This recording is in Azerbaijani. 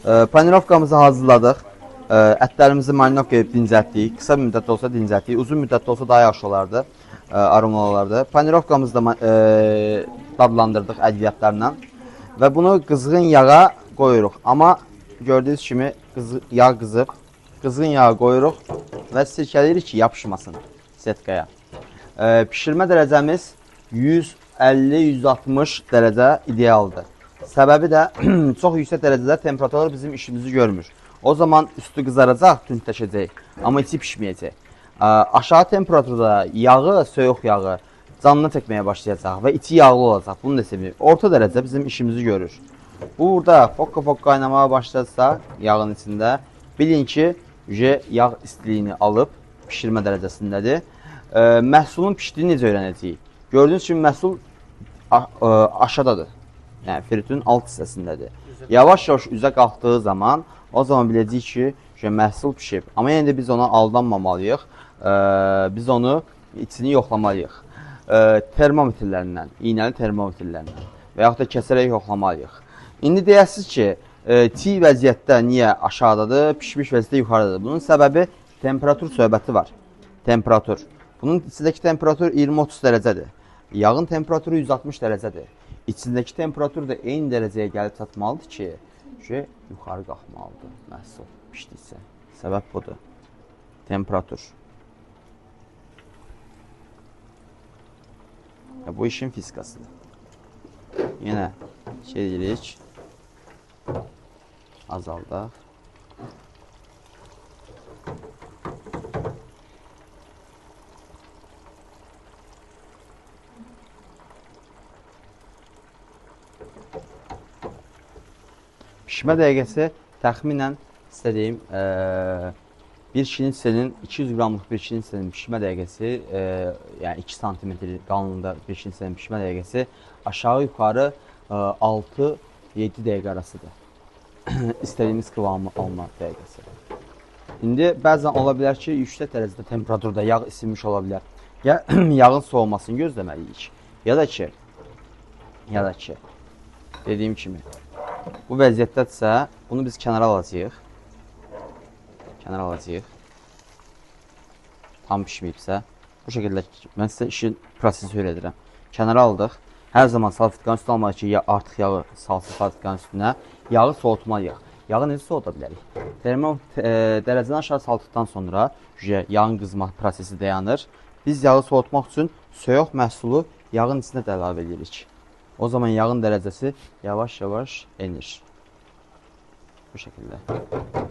Panirovkamızı hazırladıq. Ətlərimizi marinovka edib dincəltdik. Qısa bir müddətdə olsa dincəltdik. Uzun müddətdə olsa daha yaxşı olardı. Aromlu olardı. Panirovkamızı da dadlandırdıq ədviyyatlarla. Və bunu qızğın yağa qoyuruq. Amma gördüyünüz kimi yağ qızıb. Qızğın yağa qoyuruq və sirkələyirik ki, yapışmasın setkaya. Pişirmə dərəcəmiz 150-160 dərəcə idealdır. Səbəbi də çox yüksək dərəcədə temperaturlar bizim işimizi görmür. O zaman üstü qızaracaq, tündləşəcək, amma içi pişməyəcək. Aşağı temperaturda yağı, soyuq yağı canına çəkməyə başlayacaq və içi yağlı olacaq. Bunu da sevmirik. Orta dərəcə bizim işimizi görür. Burada fokka-fokka qaynamağa başlarsa yağın içində, bilin ki, yağ istiliyini alıb pişirmə dərəcəsindədir. Məhsulun pişdiyini necə öyrənəcəyik? Gördüyünüz kimi məhsul aşağıdadır. Yəni fritün alt hissəsindədir. Yavaş-yavaş üzə qalxdığı zaman o zaman biləcəyik ki, məhsul pişib. Amma yenə də biz ona aldanmamalıyıq. Biz onu içini yoxlamalıyıq. Termometrlərindən, iynəli termometrlərindən və yaxud da kəsərək yoxlamalıyıq. İndi deyəsiniz ki, çiğ vəziyyətdə niyə aşağıdadır, pişmiş vəziyyətdə yuxarıdadır? Bunun səbəbi temperatur söhbəti var. Temperatur. Bunun içindəki temperatur 20-30 dərəcədir. Yağın temperaturu 160 dərəcədir. İçindəki temperatur da eyni dərəcəyə gəlib çatmalıdır ki, yuxarı qalxmalıdır məhsul pişdikcə. Səbəb budur. Temperatur. Bu işin fizikasıdır. Yenə şey deyirik. Azaldaq. Pişmə dəqiqəsi təxminən sizə deyim, bir şnitselin 200 qramlıq bir şnitselin pişmə dəqiqəsi, yəni 2 sm qalınlığında bir şnitselin pişmə dəqiqəsi aşağı-yuxarı 6-7 dəqiqə arasıdır. İstədiyimiz kıvamı alma dəqiqəsi. İndi bəzən ola bilər ki, yüksək dərəcədə temperaturda yağ isinmiş ola bilər. Ya yağın soğumasını gözləməliyik. Ya da ki, dediyim kimi, bu vəziyyətdədirsə, bunu biz kənara alacağıq. Kənara alacağıq. Tam pişməyibsə. Bu şəkildə mən sizə işin prosesi öyrədirəm. Kənara aldıq. Hər zaman salfetkanın üstünə almalıyıq ki, artıq yağı salsın salfetkanın üstünə. Yağı soğutmalıyıq. Yağı necə soğuda bilərik? Dərəcədən aşağı saldıqdan sonra yağın qızma prosesi dayanır. Biz yağı soğutmaq üçün soyuq məhsulu yağın içinə də əlavə edirik. O zaman yağın dərəcəsi yavaş-yavaş enir. Bu şəkildə.